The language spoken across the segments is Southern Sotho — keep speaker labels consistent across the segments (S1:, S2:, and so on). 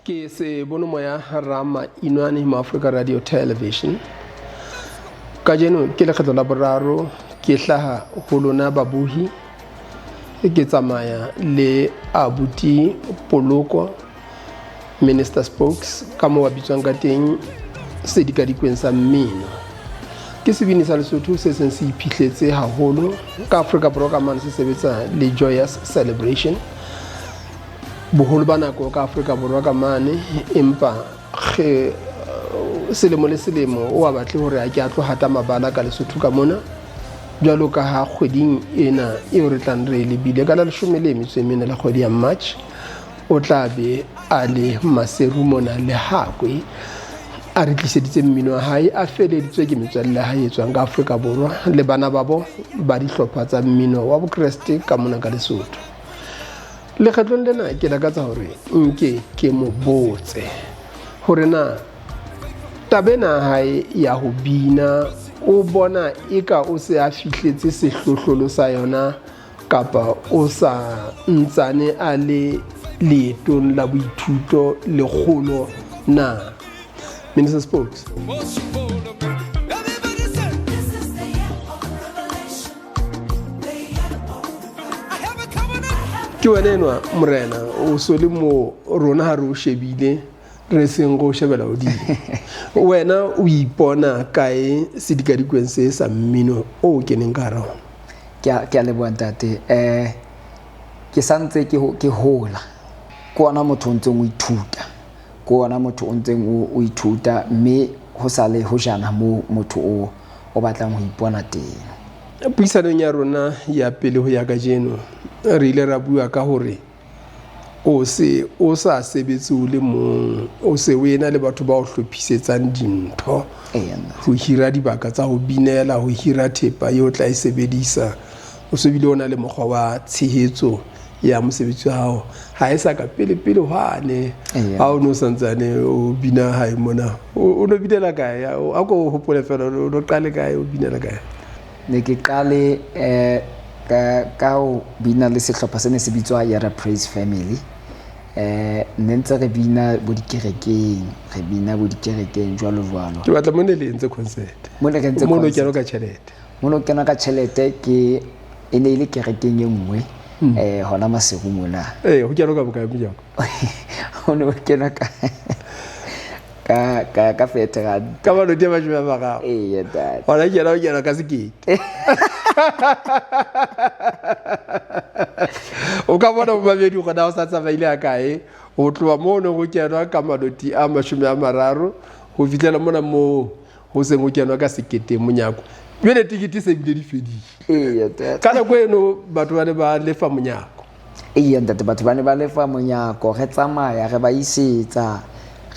S1: Ke sebonomoya Rama Inwane mo Africa Radio Television. Kajeno ke lekgetlo la boraro ke hlaha ho lona babohi, ke tsamaya le abuti Poloko, Minister Spokes ka moo a bitswang ka teng sedikadikweng sa mmino. Ke sebini sa Lesotho se seng se iphihletse haholo ka Afrika Borwa ka mane, se sebetsa le Joyous Celebration boholo ba nako ka Afrika Borwa ka mane, empa ge selemo le selemo o a batle hore a ke a tlo hata mabala ka Lesotho ka mona, jwalo ka ha kgweding ena eo re tlang re e lebile ka la 14 la kgwedi ya March, o tla be a le Maseru mona le Hakwe a re tliseditse mmino wa hae, a feleditswe ke metswalle ya hae e tswang ka Afrika Borwa le bana babo ba dihlopha tsa mmino wa Bokreste ka mona ka Lesotho. Lekgetlong lena ke lakatsa hore nke ke mo botse hore na taba ena ya hae ya ho bina o bona eka o se a fihletse sehlohlolo sa yona kapa o sa ntsane a le leetong la boithuto le kgolo na. Minister Spokes. Ke wena enwa morena, o so le mo rona ha re o shebile re seng go shebela godimo. Wena o ipona kae sedikadikweng se sa mmino o keneng ka hara ona?
S2: Ke a leboha ntate. Ke santse ke hola, ke ona motho o ntseng o ithuta, ke ona motho o ntseng o ithuta, mme ho sa le ho jana moo motho o batlang ho ipona teng.
S1: Puisanong ya rona ya pele ho ya kajeno re ile ra bua ka hore o se o sa sebetse o le mong, o se o ena le batho ba o hlophisetsang dintho, ho hira dibaka tsa ho binela, ho hira thepa eo tla e sebedisa. O se bile o na le mokgwa wa tshehetso ya mosebetsi wa hao ha e sa ka pele pele hwane ha o ne o santsane o bina hae mona. O no binela kae? A ko hopole fela, o no qale kae, o binela kae?
S2: Ne ke qale ka ho bina le sehlopha se ne se bitswa Yara Praise Family. Ne ntse re bina bo dikerekeng, re bina bo dikerekeng jwalo jwalo.
S1: Ke batla mo ne le entse concert.
S2: Mo ne re entse
S1: Mo no kena ka tjhelete.
S2: Mo no kena ka tjhelete ke e ne e le kerekeng e nngwe hona Maseru mona.
S1: Ho kena ka bokae monyako?
S2: Ho ne ho kena ka ka ka ka veteran.
S1: Ka maloti a 30.
S2: Ee, ntate.
S1: Hona kena o kena ka sekete. O ka bona momamedi gore na o sa tsamaile a kae ho tloha moo ne ho kenwa ka maloti a 30 ho fihlela mona moo ho seng ho kenwa ka sekete monyako. Jwale tikete se bile di fedile.
S2: Ee, ntate.
S1: Ka nako eno batho ba ne ba lefa monyako.
S2: Ee, ntate, batho ba ne ba lefa monyako, re tsamaya re ba isetsa,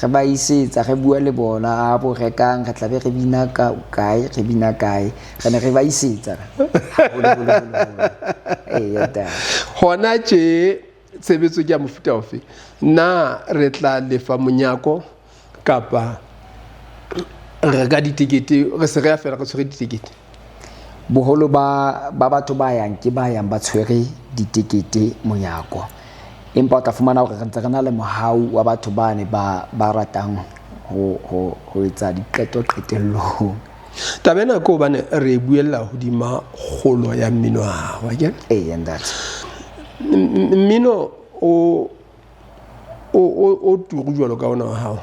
S2: re ba isetsa, re bua le bona, a bo rekang, re tla be re bina ka kae, re bina kae, re ne re ba isetsa. Ee, ntate.
S1: Hona tje tshebetso ke ya mofuta ofe? Na re tla lefa monyako kapa re ka ditekete, re se re ya fela re tshwere ditekete?
S2: Boholo ba batho ba yang ke ba yang ba tshwere ditekete monyako, empa o tla fumana hore re ntse re na le mohau wa batho ba ne ba ratang ho etsa diqeto qetellong.
S1: Taba ena ke hobane re e buella hodima kgolo ya mmino wa hao, akere?
S2: Ee, ntate.
S1: Mmino o turu jwalo ka ona wa hao,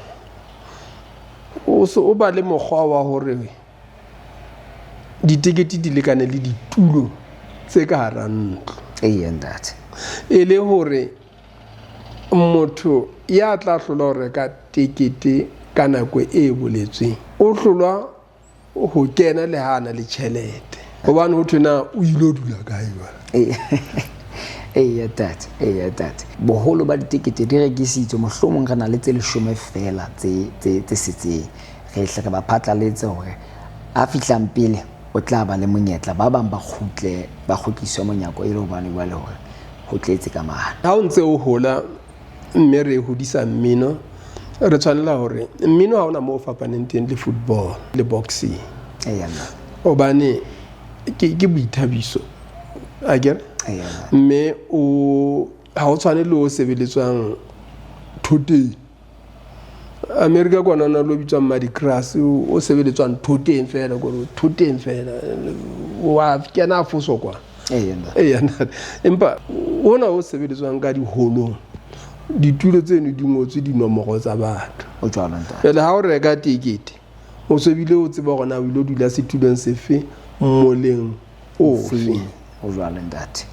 S1: o se o ba le mokgwa wa hore ditekete di lekane le ditulo tse ka hara ntlo.
S2: Ee, ntate.
S1: E le hore motho ya tla hlola ho reka tekete ka nako e boletsweng o hlolwa ho kena le ha a na le tjhelete, hobane ho thwe na o ilo dula kae jwale?
S2: Ee, ntate. Ee, ntate. Boholo ba ditekete di rekisitswe, mohlomong re na le tse 10 feela tse setseng. Re hle re ba phatlaletse hore a fihlang pele o tla ba le monyetla, ba bang ba kgutle, ba kgutliswe monyako e le hobane jwale hore ho tletse ka mane.
S1: Ha o ntse o hola mme re hodisa mmino, re tshwanela hore mmino ha ona moo o fapaneng teng le football le boxing.
S2: Ee, nna.
S1: Hobane ke boithabiso, akere?
S2: Ee, nna.
S1: Mme o ha o tshwane le o sebeletswang thoteng. America kwana na lo bitswang Mardi Gras o sebeletswang thoteng fela kore thoteng fela wa kena a foso kwa. Eya ntate. Empa ona o sebeletswang ka diholong ditulo tseno di ngotswe dinomoro tsa batho.
S2: O jwalo ntate.
S1: Jwale ha o reka tekete o se bile o tseba hore na o ilo dula setulong sefe moleng ofe.
S2: O jwalo ntate.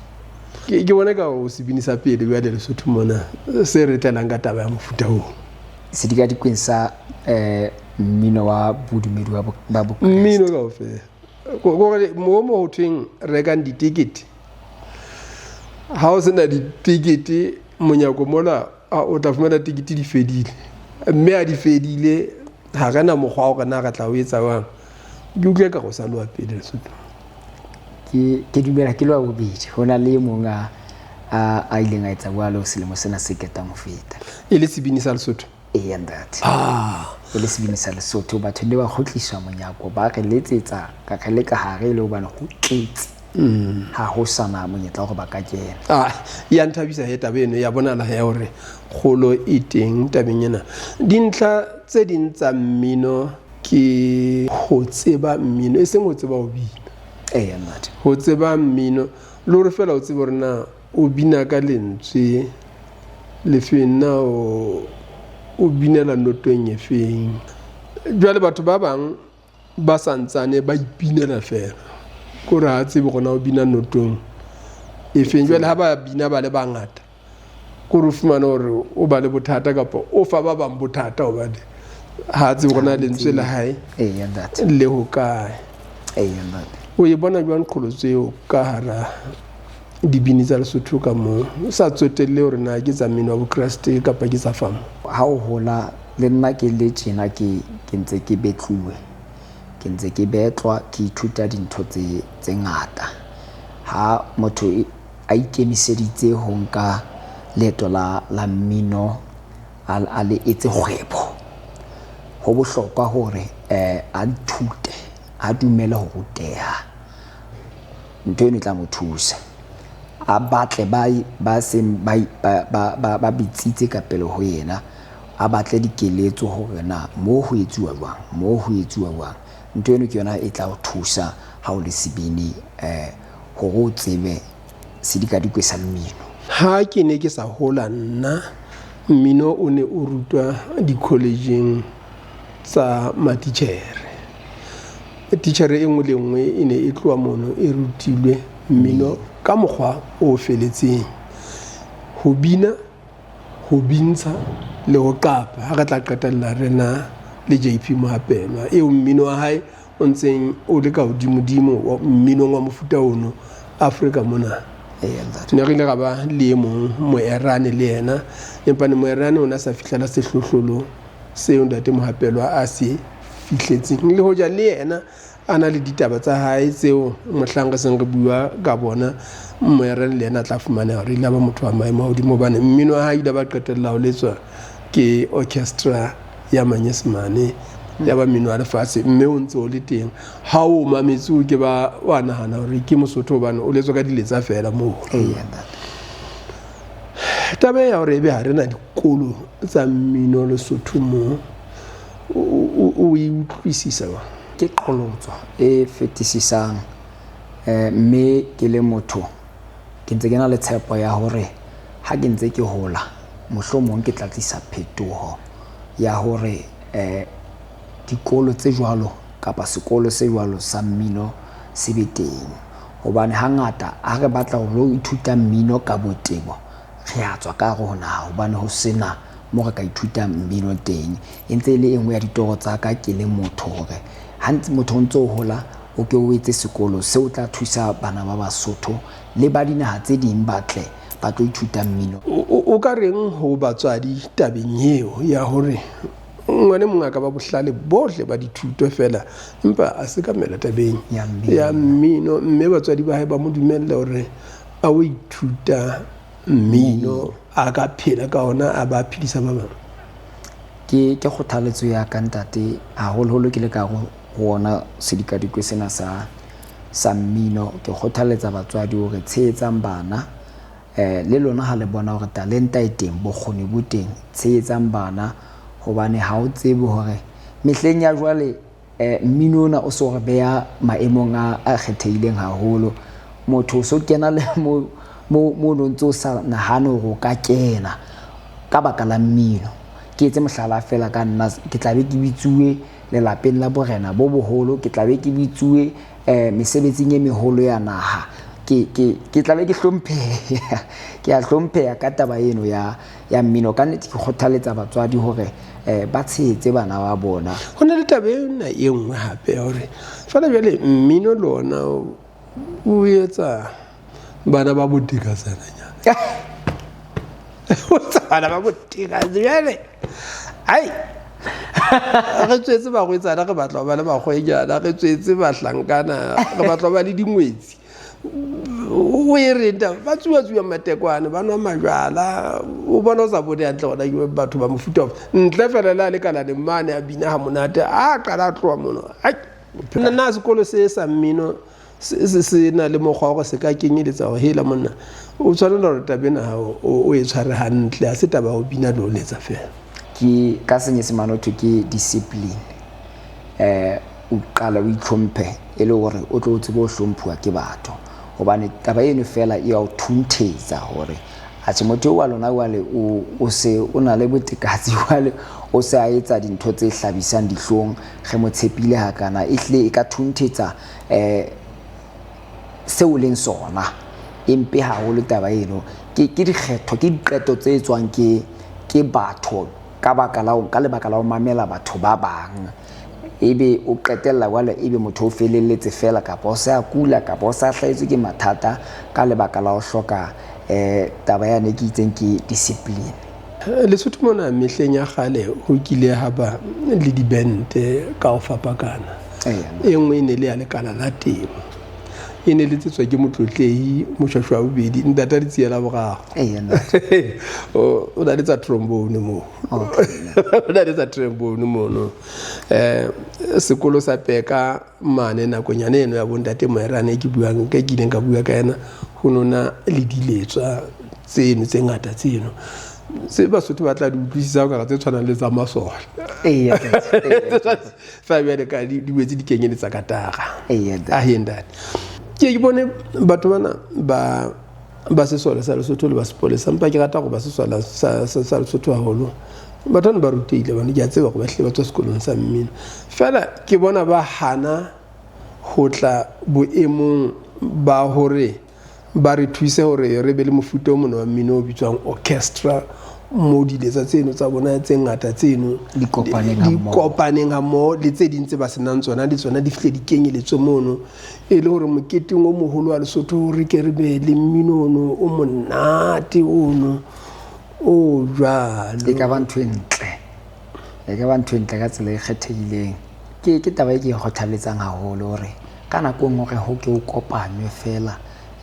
S1: Ke bona ka o sebini sa pele jwale Lesotho mona se re tlelang ka taba ya mofuta oo.
S2: Sedikadikweng sa mmino wa bodumedi ba Bokreste.
S1: Mmino kaofela. Kore mo mo ho thweng rekang ditekete. Ha o sena ditekete monyako mona o tla fumana tekete di fedile. Mme ha di fedile ha re na mokgwa wa hore na re tla o etsa jwang. Ke utlwe ka go sa loa pele Lesotho.
S2: Ke dumela ke loa bobedi. Ho na le e mong a ileng a etsa jwalo selemo sena se ketang ho feta.
S1: E le sebini sa Lesotho?
S2: Eya ntate. E le sebini sa Lesotho, batho ne ba kgutliswa monyako, ba re letsetsa ka re le ka hare e le hobane ho tletse. Ha ho sana monyetla hore ba ka kena.
S1: Ya nthabisa he taba eno ya bonahala ya hore kgolo e teng tabeng ena. Dintlha tse ding tsa mmino ke ho tseba mmino, e seng ho tseba ho bina.
S2: Eya ntate.
S1: Ho tseba mmino le hore fela o tsebe hore na o bina ka lentswe lefeng, na o binela notong e feng. Jwale batho ba bang ba santsane ba ipinela fela, kore ha tsebe hore na o bina notong e feng. Jwale ha ba bina ba le bangata, kore o fumane hore o ba le bothata kapa o fa ba bang bothata hobane ha tsebe hore na lentswe la hae
S2: Eya ntate.
S1: le hokae.
S2: Eya ntate.
S1: O e bona jwang qholotso eo ka hara dibini tsa Lesotho ka moo, o sa tsotelle hore na ke tsa mmino wa Bokreste kapa ke tsa famo?
S2: Ha o hola le nna ke le tjena ke ntse ke betluwe, ke ntse ke betlwa, ke ithuta dintho tse ngata. Ha motho a ikemiseditse ho nka leeto la mmino a le etse kgwebo, ho bohlokwa hore a ithute, a dumele ho ruteha. Ntho eno e tla mo thusa. A batle ba seng ba bitsitse ka pele ho yena, a batle dikeletso hore na mo ho etsuwa jwang, mo ho etsuwa jwang. Ntho eno ke yona e tla o thusa ha o le sebini hore o tsebe sedikadikwe sa mmino.
S1: Ha ke ne ke sa hola nna, mmino o ne o rutwa di-college-eng tsa matitjhere. Titjhere e nngwe le nngwe e ne e tloha mono e rutilwe mmino ka mokgwa o feletseng. Ho bina, ho bintsha le ho qapa. Ha re tla qetella re na le JP Mohapelwa eo mmino wa hae o ntseng o le ka hodimodimo mminong wa mofuta ono Afrika mona. Ne re ile ra ba le e mong Moerane le yena, empa ne Moerane o ne a sa fihlela sehlohlolo seo ntate Mohapelwa a se fihletseng. Le hoja le yena a na le ditaba tsa hae tseo mohlang re seng re bua ka bona, Moerane le yena a tla fumaneha hore ile ba motho wa maemo a hodimo, hobane mmino wa hae ile ba qetella ho letswa ke orchestra ya Manyesemane, ya ba mmino wa lefatshe, mme o ntse o le teng. Ha o mametse o ke ba wa nahana hore ke Mosotho hobane o letswa ka diletsa fela moo. Taba ya hore ebe ha re na dikolo tsa mmino Lesotho moo, o e utlwisisa jwang?
S2: Ke qholotso e fetisisang, mme ke le motho ke ntse ke na le tshepo ya hore ha ke ntse ke hola mohlomong ke tla tlisa phetoho ya hore dikolo tse jwalo kapa sekolo se jwalo sa mmino se be teng. Hobane hangata ha re batla ho lo ithuta mmino ka botebo, re a tswa ka hare ho naha hobane ho sena mo re ka ithuta mmino teng. E ntse e le e nngwe ya ditoro tsa ka ke le motho hore ha ntse motho o ntso hola o ke o etse sekolo seo tla thusa bana ba Basotho le ba dinaha tse ding ba tle ba tlo ithuta mmino.
S1: O ka reng ho batswadi tabeng eo ya hore ngwane mong a ka ba bohlale bohle ba dithuto fela empa a se ka mela tabeng ya mmino, mme batswadi ba hae ba mo dumella hore a o ithuta mmino a ka phela ka ona a ba phedisa ba bang?
S2: Ke kgothaletso ya ka ntate, haholoholo ke le ka ho ona sedikadikwe sena sa mmino. Ke kgothaletsa batswadi hore tshehetsang bana, le lona ha le bona hore talenta e teng, bokgoni bo teng, tshehetsang bana Hobane ha o tsebe hore mehleng ya jwale mmino ona o so re beha maemong a kgethehileng haholo. Motho o so kena le mo mo no ntse o sa nahane hore o ka kena ka baka la mmino. Ke etse mohlala fela ka nna, ke tla be ke bitsuwe lelapeng la borena bo boholo, ke tla be ke bitsuwe mesebetsing e meholo ya naha. Ke tla be ke hlompheha, ke a hlompheha ka taba eno ya mmino. Ka nnete ke kgothaletsa batswadi hore ba tshehetse bana ba bona.
S1: Ho na le taba ena e nngwe hape ya hore fela jwale mmino le ona o etsa bana ba botekatsananyana. O etsa bana ba botekatse jwale. Ai, re tswetse barwetsana re batla ho ba le bakgwenyana, re tswetse bahlankana re batla ho ba le dingwetsi. O e reng taba? Ba tsuwa-tsuwa matekwane, ba nwa majwala, o bona o sa bone hantle gona ke batho ba mofuta ofe. Ntle fela le a le kalaneng mane a bina ha monate, a qala a tloha mono. Ai, nna sekolo se sa mmino se na le mokgwa wa gore se ka kenyeletsa gore hela monna o tshwanela gore taba ena hao o e tshware hantle, ha se taba ya ho bina le ho letsa fela.
S2: Ke ka senyesemane ho thwe ke discipline. O qala o itlhomphe e le hore o tlo tsebe ho hlomphuwa ke batho, hobane taba eno fela e ya o thunthetsa hore atjhe motho wa lona jwale o se o na le botekatsi jwale o se a etsa dintho tse hlabisang dihlong, re mo tshepile hakana. Ehlile e ka thunthetsa seo leng sona. E mpe haholo taba eno. Ke dikgetho, ke diqeto tse etswang ke batho ka baka la ka lebaka la ho mamela batho ba bang. Ebe o qetella jwale ebe motho o felelletse fela, kapa o se a kula, kapa o sa hlahetswe ke mathata ka lebaka la ho hloka taba yane ke itseng ke discipline.
S1: Lesotho mona mehleng ya kgale ho kile ha ba le dibente ka ho fapakana. E nngwe e ne le ya lekala la temo, e ne letsetswa ke Motlotlehi Moshwashwa wa bobedi, ntata Letsie la boraro. O na le tsa trombone moo, o na le tsa trombone mono. Sekolo sa Peka mane nakonyana eno ya bontate Moerane ke buang ka ke ileng ka bua ka yena, ho nona le diletswa tseno tse ngata tseno tse Basotho ba tla di utlwisisa ka tse tshwanang le tsa masole. Fa bjale ka di boetse di kenyeletsa katara. Ahe ntate, ke bone batho bana ba sesole sa Lesotho le ba sepolesa, empa ke rata gore ba sesole sa Lesotho haholo. Batho bana ba rutehile bane, ke a tseba gore ba hlile ba tswa sekolong sa mmino, fela ke bona ba hana ho tla boemong ba hore ba re thuse hore re be le mofuta o mona wa mmino o bitswang orchestra, mo diletsa tseno tsa bona tse ngata tseno
S2: di
S1: kopaneng hammoho le tse ding tse ba senang tsona, le tsona di fihle di kenyeletswe mono, e le hore moketeng o moholo wa Lesotho re ke re be le mmino ono o monate ono o jwalo.
S2: E ka ba ntho e ntle, e ka ba ntho e ntle ka tsela e kgethehileng. Ke taba e ke e kgothaletsang haholo hore ka nako e nngwe re ho ke o kopanywe fela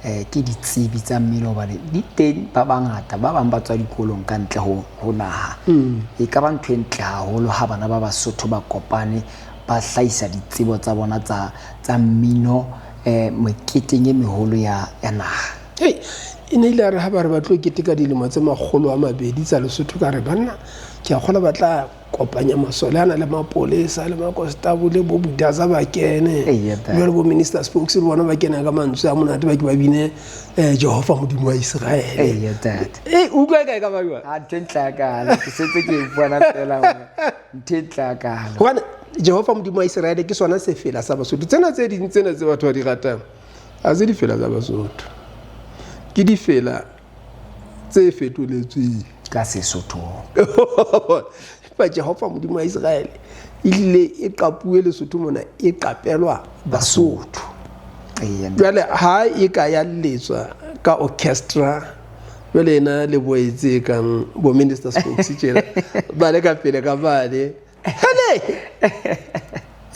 S2: ke ditsebi tsa mmino, hobane di teng ba bangata, ba bang ba tswa dikolong ka ntle ho naha. E ka ba ntho e ntle haholo ha bana ba Basotho ba kopane ba hlahisa ditsebo tsa bona tsa mmino meketeng e meholo ya naha.
S1: Hey, e ne ile a re ha ba re ba tlo keteka dilemo tse 200 tsa Lesotho, ka re banna ke a kgola ba tla kopanya masole ana le mapolesa le makonstabole bo Budaza ba kene, jwale bo minister spokes le bona ba kene ka mantswe a monate, ba ke ba bine Jehova Modimo wa Israele. Utlwa e kae ka ba jwang?
S2: Ntho e ntle hakalo, ke setse ke e bona fela hore ntho e ntle hakalo.
S1: Hobane Jehova Modimo wa Israele ke sona sefela sa Basotho. Tsena tse ding tsena tse batho ba di ratang ha se difela tsa Basotho, ke difela tse fetoletsweng
S2: ka Sesotho.
S1: Empa Jehova Modimo wa Israele e hlile e qapuwe Lesotho mona, e qapelwa Basotho. Jwale ha e ka ya letswa ka orchestra, jwale ena le boetse kang bo minister spokes tjena ba le ka pele ka bale. Hele!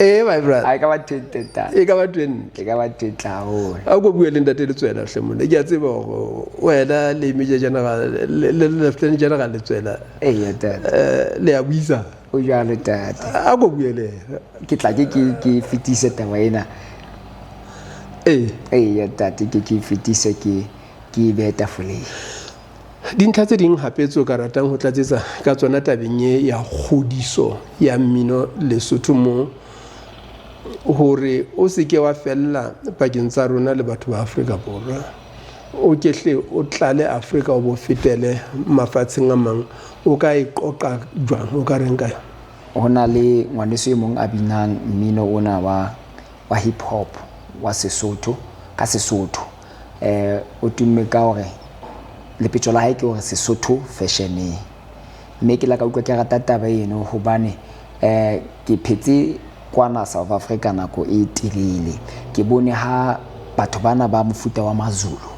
S1: My brother.
S2: E ka ba ntho e ntle ntate.
S1: E ka ba ntho e ntle.
S2: E ka ba ntho e ntle haholo.
S1: A ko bue le ntate Letswela hle monna. Ke a tseba hore wena le Major General le Lieutenant General Letswela.
S2: Eya ntate.
S1: Le a buisana.
S2: O jwalo ntate.
S1: A ko bue le yena.
S2: Ke tla ke fetise taba ena.
S1: Ee.
S2: Eya ntate, ke fetise ke e behe tafoleng.
S1: Dintlha tse ding hape tseo ka ratang ho tlatsetsa ka tsona tabeng e ya kgodiso ya mmino Lesotho mo, hore o se ke wa fella pakeng tsa rona le batho ba Afrika Borwa, o ke hle o tlale Afrika o bo fetele mafatsheng a mang, o ka e qoqa jwang, o ka reng ka yona?
S2: Ho na le ngwaneso e mong a binang mmino ona wa hip hop wa Sesotho, ka Sesotho. O tumme ka hore lepetjo la hae ke hore Sesotho fashioneng. Mme ke la ka utlwa ke rata taba eno hobane ke phetse kwana South Africa nako e telele. Ke bone ha batho bana ba mofuta wa Mazulu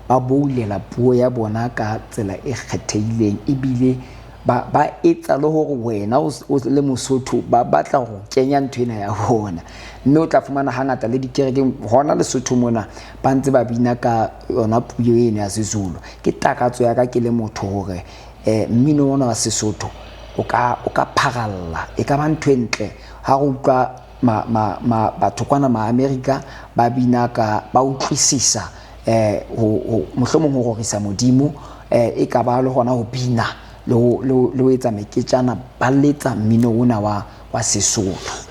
S2: ba boulela puo ya bona ka tsela e kgethehileng, ebile ba etsa le hore wena o le Mosotho ba batla ho kenya ntho ena ya bona. Mme o tla fumana hangata le dikerekeng hona Lesotho mona ba ntse ba bina ka yona puo eno ya Sezulu. Ke takatso ya ka ke le motho hore mmino ona wa Sesotho o ka pharalla. E ka ba ntho e ntle ha re utlwa batho kwana ma-Amerika ba bina ka, ba utlwisisa mohlomong ho rorisa Modimo, e ka ba le hona ho bina le ho etsa meketjana, ba letsa mmino ona wa Sesotho.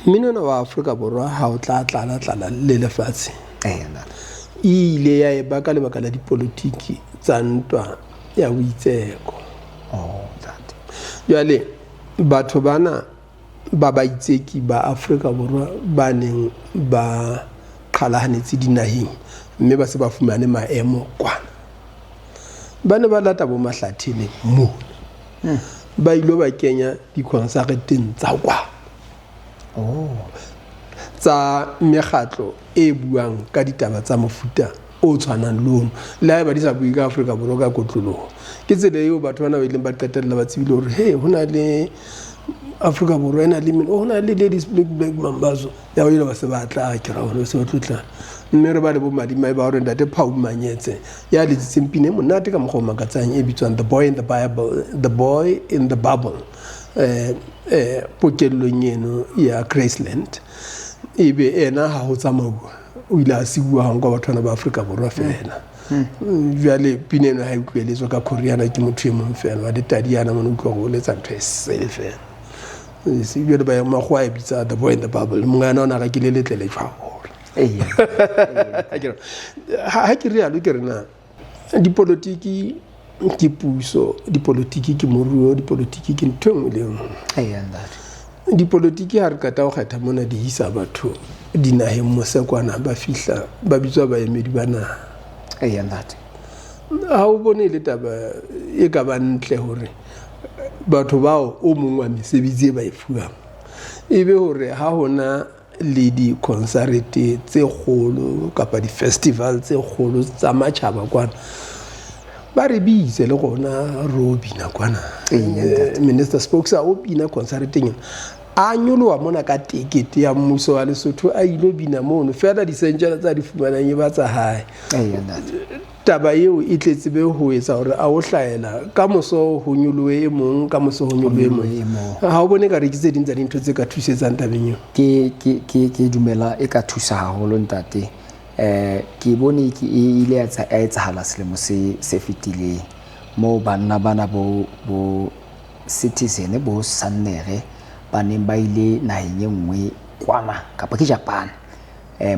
S1: Mmino ona wa Afrika Borwa ha o tla tlala tlala le lefatshe. E ile ya eba ka lebaka la dipolitiki tsa ntwa ya boitseko. Jwale batho bana ba baitseki ba Afrika Borwa ba neng ba qhalahanetse dinaheng mme ba se ba fumane maemo kwana, ba ne ba lata bo Mahlathele mona, ba ilo ba kenya dikonsareteng tsa kwa tsa mekgatlo e buang ka ditaba tsa mofuta o tshwanang le ono, le haeba di sa bue ka Afrika Borwa ka kotloloho. Ke tsela eo batho bana ba ileng ba qetella ba tsebile hore he ho na le Afrika Borwa e na le mmino, ho na le Ladies Black Black Mambazo ya ba ile ba se ba tla ke ra hore se ba tlotla. Mme re ba le bo madimae ba hore ntate Phau Manyetse ya letsitseng pina e monate ka mokgwa o makatsang e bitswang The Boy in the Bible, The Boy in the Bubble, pokellong eno ya Graceland. Ebe ena ha ho tsamauwa, o ile a siuwa ha nkwa batho bana ba Afrika Borwa feela. Jwale pina eno ha e utlweletswe ka Koreana ke motho e mong feela wa letadiana mona, utlwa hore o letsa ntho e sele feela. Jwale ba makgowa a e bitsa The Boy in the Bubble, mongana ona rekile letle le jwang hore. Ha ke rialo ke re na dipolotiki ke puso, dipolotiki ke moruo, dipolotiki ke ntho e nngwe le e nngwe. Dipolotiki ha re qeta ho kgetha mona di isa batho dinaheng mose kwana, ba fihla ba bitswa baemedi ba naha. Ha o bone le taba e ka ba ntle hore batho bao o mong wa mesebetsi e ba e fuwang e be hore ha hona le di-concert tse kgolo kapa di-festival tse kgolo tsa matjhaba kwana, ba re bitse le rona re o bina kwana. Minister Spokes a o bina concerteng ena, a nyoloha mona ka tekete ya mmuso wa Lesotho a ilo bina mono fela, disentjana tsa di fumanang e ba tsa hae. Taba eo e tletse be ho etsa hore a o hlaela ka moso ho nyolohe e mong, ka moso ho nyolohe e mong. Ha o bone ka re ke tse ding tsa dintho tse ka thusetsang tabeng eo?
S2: Ke dumela e ka thusa haholo ntate. Ke bone ke e ile ya etsahala selemo se fetileng moo banna bana bo Citizen bo Sannere ba neng ba ile naheng e nngwe kwana kapa ke Japan,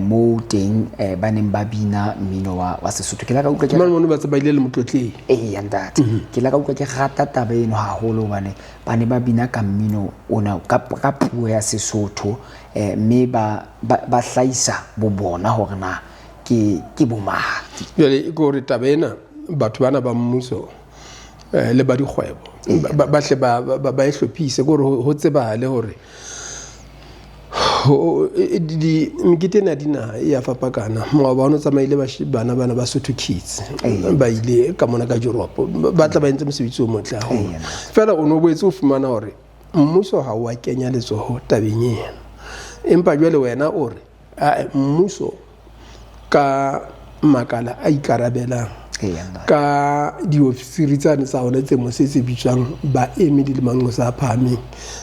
S2: moo teng ba neng ba bina mmino wa Sesotho. Ke la ka utlwa ke
S1: Mane mono ba tse ba ile le motlotleng.
S2: Eya ntate, ke la ka utlwa ke rata taba eno haholo hobane ba ne ba bina ka mmino ona ka puo ya Sesotho, mme ba hlahisa bo bona hore na ke bo mang.
S1: Jwale ke hore taba ena batho bana ba mmuso le ba dikgwebo ba hle ba e hlophise, ke hore ho tsebahale hore mekete ena ya dinaha e ya fapakana. Maoba ono tsamaile bana bana ba Sotho Kids ba ile ka mona ka Europe, ba tla ba entse mosebetsi o motle haholo. Feela o no boetse o fumana hore mmuso ha o a kenya letsoho tabeng ena, empa jwale wena o re mmuso ka makala a ikarabelang ka diofisiri tsane tsa ona tse mose tse bitswang baemedi le manqosa a phahameng,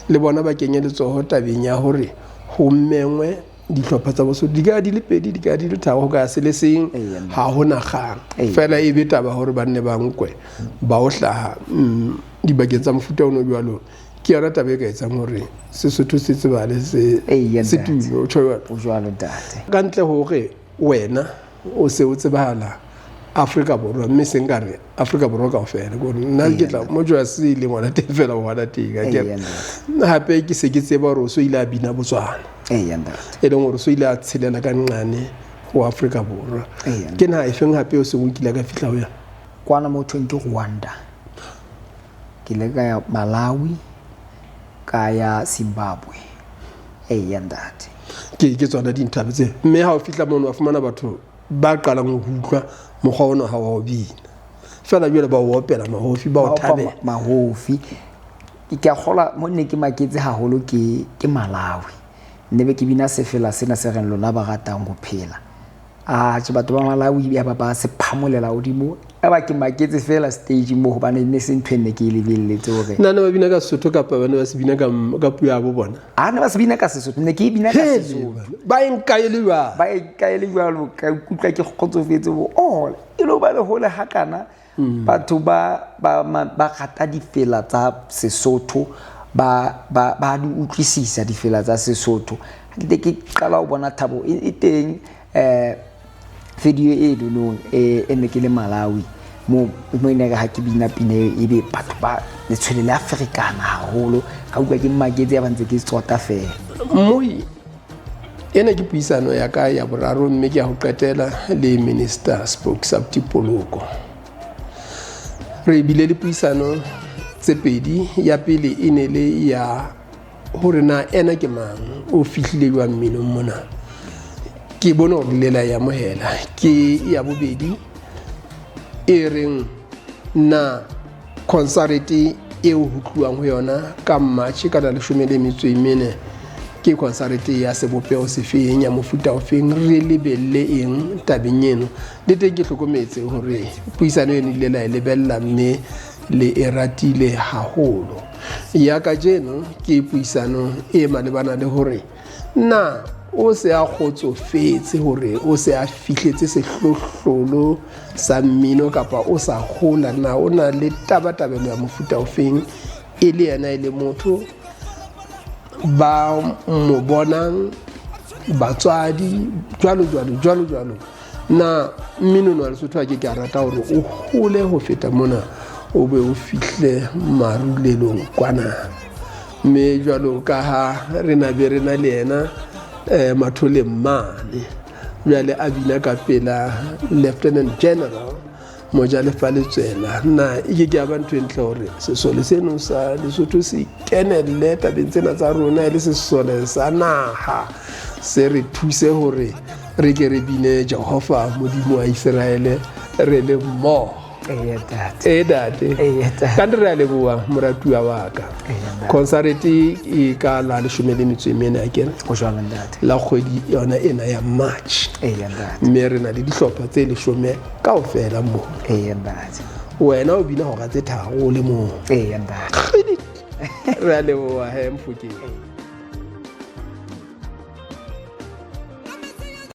S1: le bona ba kenye letsoho tabeng ya hore ho mengwe Dihlopha tsa Bosotho di ka di le pedi, di ka di le tharo, ho ka se le seng, ha hona kgang. Fela e be taba hore ba nne ba nkwe ba o hlaha dibakeng tsa mofuta ono jwalo. Ke yona taba e ka etsang hore Sesotho se tsebale, se se tume, o tjho jwalo.
S2: O jwalo, ntate.
S1: Ka ntle hore wena o se o tsebahala Afrika Borwa, mme seng ka re Afrika Borwa kaofela, ke hore nna ke tla mo jwa se le ngwana teng fela ngwana teng akere. Hape ke se ke tseba hore o so ile a bina Botswana, e leng hore o so ile a tshelela ka nqane ho Afrika Borwa. Ke naha efeng hape o seng o kile ka fihla ho yona?
S2: Kwana mo thweng ke Rwanda, ke ile ka ya Malawi, ka ya Zimbabwe. Eya ntate.
S1: Ke tsona dintho hape tse. Mme ha o fihla mono wa fumana batho ba qalang ho utlwa mokgwa ona ha wa o bina, fela jwale ba o opela mahofi, ba o thabela.
S2: Mahofi. Ke a kgolwa mo ne ke maketse haholo ke Malawi. Ne be ke bina sefela sena se reng lona ba ratang ho phela. A tjhe, batho ba Malawi ya ba se phamolela hodimo. Ya ba ke maketse fela stage mo, hobane ne se ntho e ne ke e lebelletse hore.
S1: Na ne ba bina ka Sesotho kapa ba ne ba se bina ka puo ya bo bona?
S2: A ne ba se bina ka Sesotho, ne ke e bina ka Sesotho.
S1: Ba e nka e le jwalo.
S2: Ba e nka e le jwalo, ka ikutlwa ke kgotsofetse bo, oh, e lo ba le hole hakana. Batho ba rata difela tsa Sesotho, ba di utlwisisa difela tsa Sesotho. Ke ke qala ho bona thabo e teng, video e nonong e ne ke le Malawi mo e ne re ha ke bina pina eo ebe batho ba letshwele le a ferekana haholo, ka utlwa ke maketse ya ba ntse ke tsota fela.
S1: Moi ena ke puisano ya ka ya boraro, mme ke ya ho qetela le Minister Spokes Abuti Poloko. Re bile le puisano tse pedi. Ya pele e ne le ya hore na ena ke mang, o fihlile jwang mminong mona. Ke bone hore le la e amohela. Ke ya bobedi e reng na konsarete eo ho tluwang ho yona ka March ka la 14 ke konsarete ya sebopeho sefeng, ya mofuta ofeng, re lebelle eng tabeng eno. Le teng ke hlokometse hore puisano eno ile la e lebella mme le e ratile haholo. Ya kajeno ke puisano e malebana le hore na o se a kgotsofetse hore o se a fihletse sehlohlolo sa mmino kapa o sa hola, na o na le tabatabelo ya mofuta ofeng, e le yena e le motho ba mo bonang, batswadi, jwalo jwalo jwalo jwalo. Na mmino wa Lesotho a ke ke a rata hore o hole ho feta mona, o be o fihle marulelong kwana. Mme jwalo ka ha re na be re na le yena matholeng mane, jwale a bina ka pela Lieutenant General Mojalefa Letswela, na e ke ke ya ba ntho e ntle hore sesole seno sa Lesotho se kenelle tabeng tsena tsa rona, e le sesole sa naha, se re thuse hore re ke re bine Jehova Modimo wa Iseraele re le mmoho.
S2: Eya
S1: ntate. Ka re a leboha moratuwa wa ka. Konsarete e ka la 14 akere?
S2: Ho jwalo ntate.
S1: La kgwedi yona ena ya March. Mme re na le dihlopha tse 10 kaofela moo.
S2: Eya ntate.
S1: Wena o bina hora tse 3 o le mong.
S2: Eya ntate.
S1: Re a leboha he Mofokeng.